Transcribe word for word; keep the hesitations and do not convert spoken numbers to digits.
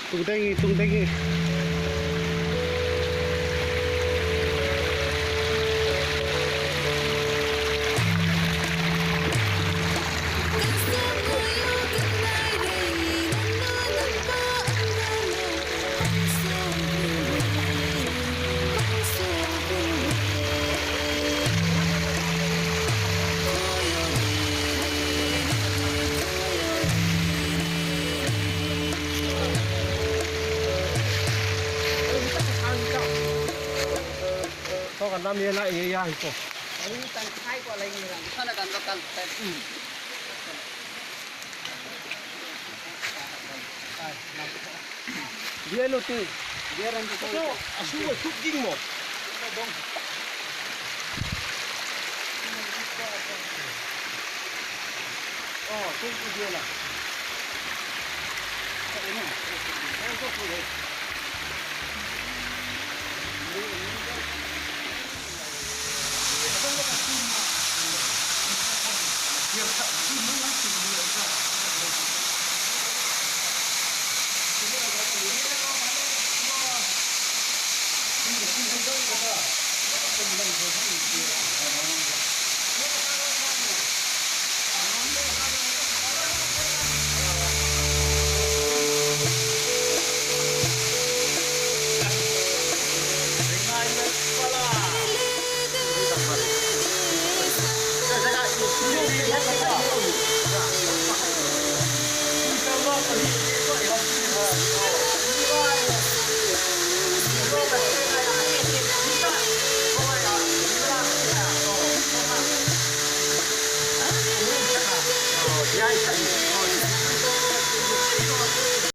ꯇꯨꯡꯗꯒꯤ, ꯇꯨꯡꯗꯒꯤ꯫ ꯊꯣꯛꯀꯥꯟꯗ ꯃꯤ ꯂꯥꯛꯏ ꯌꯥꯏꯀꯣ꯫ ꯑꯗꯨꯗꯤ ꯇꯪꯈꯥꯏ ꯀꯣ ꯂꯩꯅꯤꯗꯅ꯫ ꯏꯁꯥꯅ ꯀꯟꯕ ꯀꯟ-, ꯀꯟ-, ꯎꯝ꯫ ꯌꯦꯟ ꯎꯇꯤ꯫ ꯌꯦꯟ ꯎꯇꯤ꯫ ꯑꯗꯣ ꯑꯁꯨꯕ ꯁꯨꯛ ꯌꯦꯡꯉꯣ꯫ ꯑꯣ, ꯁꯨꯛ ꯌꯦꯡꯉꯣ꯫